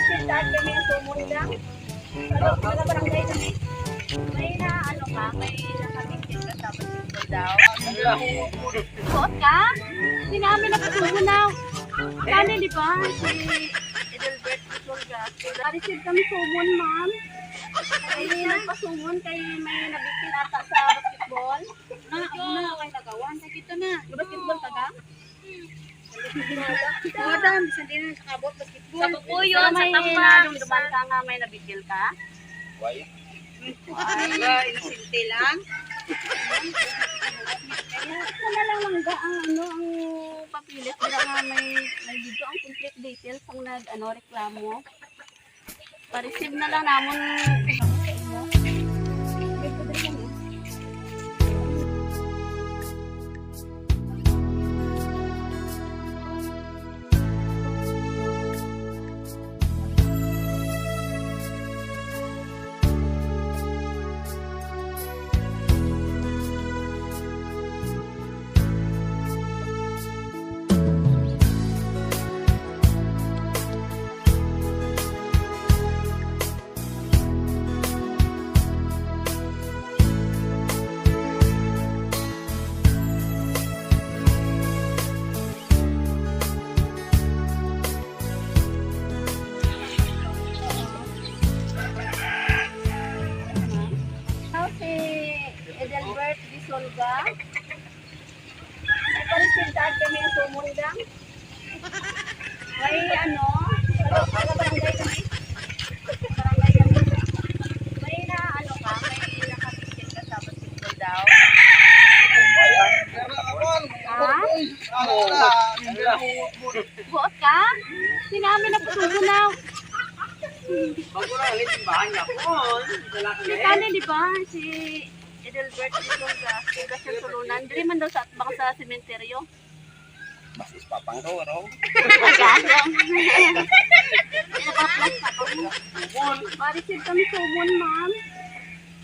Pa-receive daan kami ang sumon lang. Ano, taga barangay kami. May na ano ka, may nakabigyan ka sa basketball daw. Buot ka? Hindi namin nakasubo na. Kani, di ba? Si Edelbert Isolga. Pa-receive kami sumon, ma'am. Ay, nagpasumon kay may nabikin ata sa basketball. Na, na, kay nagawan. Kita na. Basketball ka ga? Madam, bisan din na nakabot basketball. Sa Pupuyo, sa may Tambak. Nadumduman ka nga may nabigil ka? Wala, inosente lang. Kaya ito na lang mangga ang ano ang papilit dira nga may dito ang complete details ang nag ano reklamo. Pa-receive na lang namon. Now, si Edelbert Bisolga. May pa-receive daan kami ang sumon lang. May ano, taga barangay kami. Barangay kami. May na ano ka, may nakabigyan ka sa basketball daw. Ha? Buot ka? Hindi namin napasubo na. Si Kani, di ba? Si Edelbert Bisolga. Tiga siya tulunan. Dili man daw sa atbang sa sementeryo. Mas ispapang ko, raw. Agad. Pinaka-plus ako. Pa-receive kami sumon, ma'am.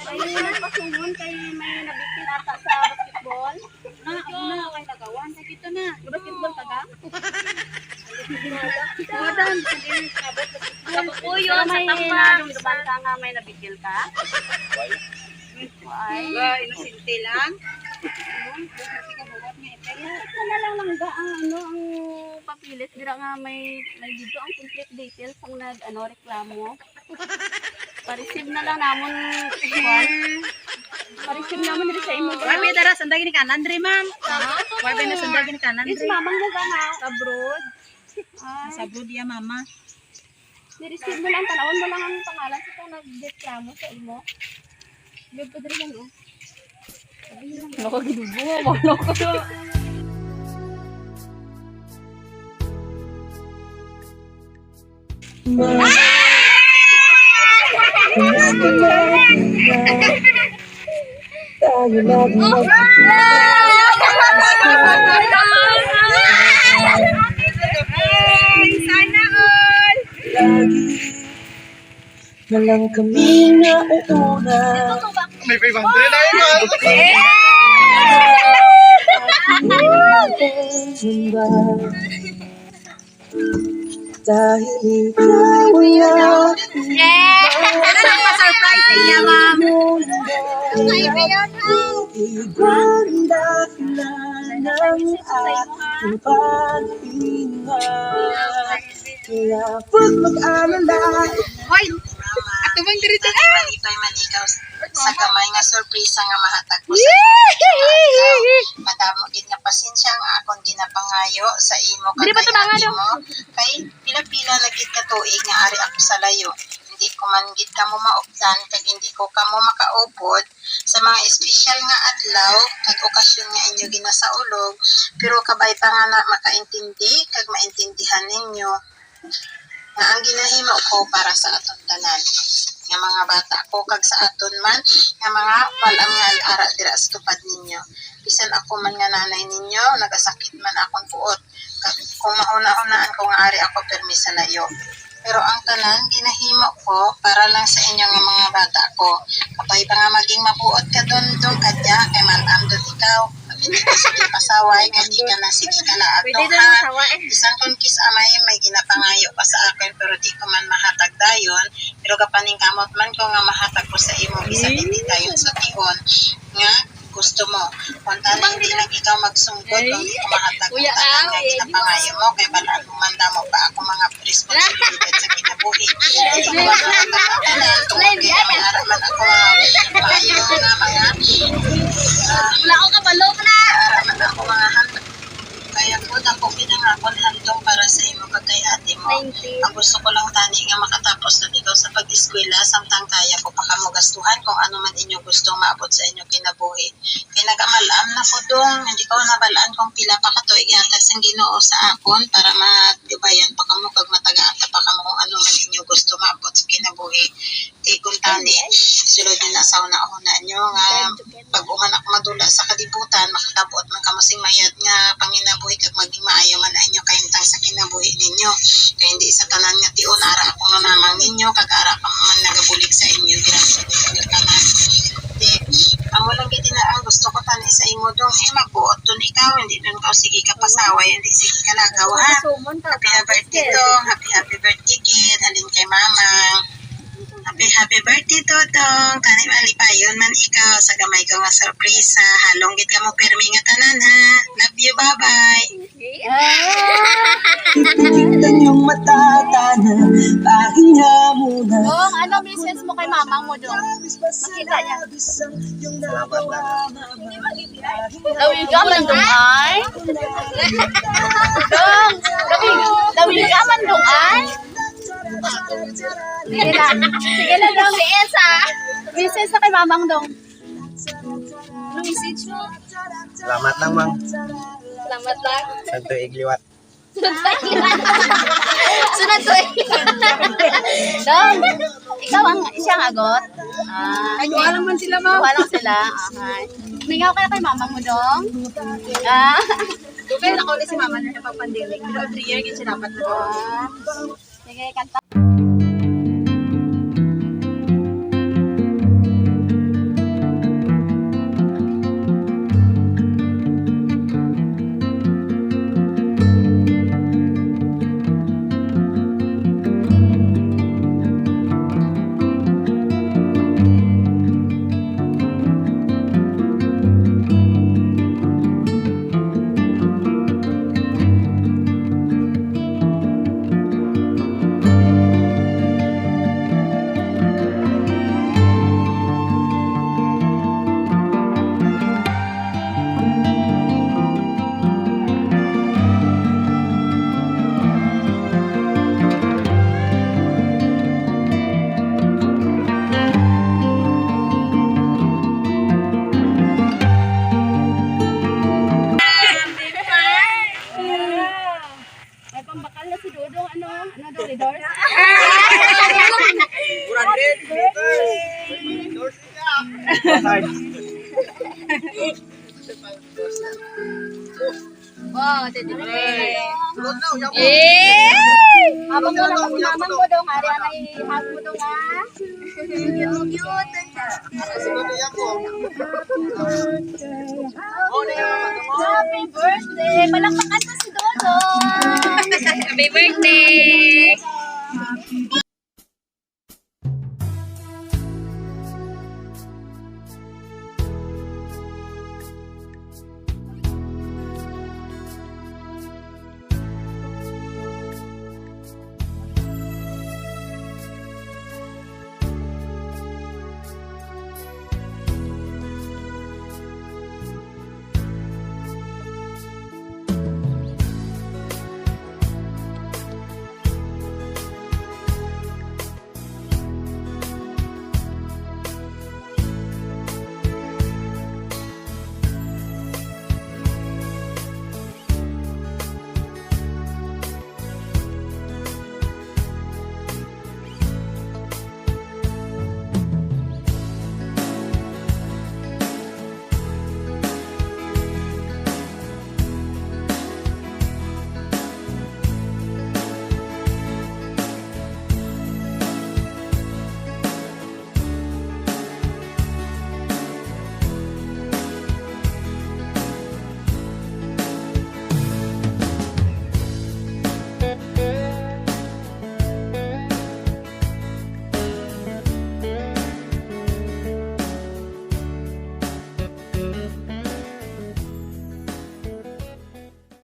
May nagpasumon kay may nabikin ata sa basketball. Na, na, kay nagawan. Kita na. Basketball ka ga? Madam, bisan din na nakabot basketball. Sa Pupuyo, sa may Tambak. Nadumduman ka nga may nabigil ka? Ay. Wala, inosente lang. Kaya ito na lang mangga ang ano ang papilit dira nga may dito ang complete details ang nag ano reklamo. Pa-receive na lang namon kuan. Pa-receive namon diri sa imo. Why ba dara sandagi ni kanan dre, ma'am? Why ba na sandagi ni kanan Is dre? mamang mo ba nga? Sa abroad. Ay, Sa abroad ya, mama. ni-receive mo lang tanawon mo lang ang pangalan sa kung nagreklamo sa imo. May pa diri yan oh. Nako gidubo, wala ko. Tayo lagi Sana all! Lagi na lang kami nauuna. May 500 na yun, ah. Dahil ikaw ay aking Ano nang pa-surprise sa iya, ma'am? Ibang dahilan ng aking paghinga. Kaya huwag mag-alala. Hoy! Ato bang dirito? Malipay man ikaw sa gamay nga sorpresa nga mahatag ko sa imo. Madamo gid nga pasensya ang akon ginapangayo sa imo kag Dili pa kay tubangan, ate mo kay pila-pila na gid ka tuig nga ari ako sa layo. Hindi ko man gid kamo maupdan kag hindi ko kamo makaupod sa mga espesyal nga adlaw kag okasyon nga inyo ginasaulog, pero kabay pa nga na makaintindi kag maintindihan ninyo nga ang ginahimo ko para sa aton tanan nga mga bata ko kag sa aton man nga mga walam nga ara dira sa tupad ninyo. Bisan ako man nga nanay ninyo, nagasakit man akong buot kag kung mauna-unaan ko nga ari ako permi sa layo, pero ang tanan ginahimo ko para lang sa inyo nga mga bata ko. Kapay pa nga maging mabuot ka dun dun kadya kay malam dun ikaw. Hindi ka sige pasaway, kay di ka na sige ka laag Pwede dong na ha. sawa eh. Bisan kung kis amay may ginapangayo ka sa akin pero di ko man mahatag dayon, pero kapaningkamot man ko nga mahatag ko sa imo bisan hindi dayon sa tion nga gusto mo. Kung tani hindi lang ikaw magsungkod kung di ko mahatag ang Kuya, tanan nga ah, eh, ginapangayo mo kay balaan mo man damo pa ako mga responsibilidad sa kinabuhi. Hindi ko man mahatag ang tanan tungod kay may ara man ako mga maayo nga mga Wala akong kabalo na. ara man ako mga handom. Kaya ko dako pinangakon handom para sa imo kag kay ate mo. Ang gusto ko lang tani nga makatapos na ikaw sa pag-eskwela samtang kaya ko pa kamo gastuhan kung ano man inyo gusto maabot sa inyo kinabuhi. Kay nagamalam na ko dong, hindi ko nabalaan kung pila pa ka tuig ihatag sang Ginoo sa akon para matibayan pa kamo kag matagaan ta pa kamo kung ano man inyo gusto maabot sa kinabuhi. Di kung tani, sulod niyo na sa una-una nyo nga pag uman ako madula sa kalibutan, makakabuot man kamo sing mayat nga panginabuhi kag maging maayo man ang inyo kahimtang sa kinabuhi ninyo. Kay hindi sa tanan nga tion ara ako nga mamang ninyo kag ara ka man nagabulig sa inyo dira sa inyo tanan. Di amo lang gid na ang gusto ko tani sa imo dong eh magbuot dun ikaw hindi dun ka sige ka pasaway hindi sige ka lagaw ha. Sumon ta. Happy happy birthday dong, happy happy birthday kid, halin kay mama. Happy happy birthday Totong. Tani malipayon man ikaw sa gamay ko nga sorpresa. Halong gid ka mo pirmi nga tanan ha. Love you, bye-bye. Pipikit ang iyong mata, tana. Pahinga muna. Dong, ano message mo kay mamang mo dong? Makita niya. Lawig ka man dong ay. Dong, lawig, lawig ka man dong ay. Sige na. Sige na dong. Si Elsa. Message na kay mamang dong. Ano message mo? Salamat lang, mang. Salamat lang. Sa tuig liwat. Sunod to eh. Dong, ikaw ang siyang agot. Ah, Ay, wala man sila, ma'am. Wala sila. Okay. Mingaw kaya kay mamang mo dong? Ah. Pero nakauli si mama na sa pag-pandemic. Pero every year, yun siya dapat na. Ah. Sige, kanta. May pambakal na si Dodong. Ano? Ano daw, Lidors? Wow, tete. Eh! Habang wala pa si mamang mo dong, ari anay hug mo dong ah. Cute, cute. Happy birthday! Palakpakan ko si Dodong! Happy birthday!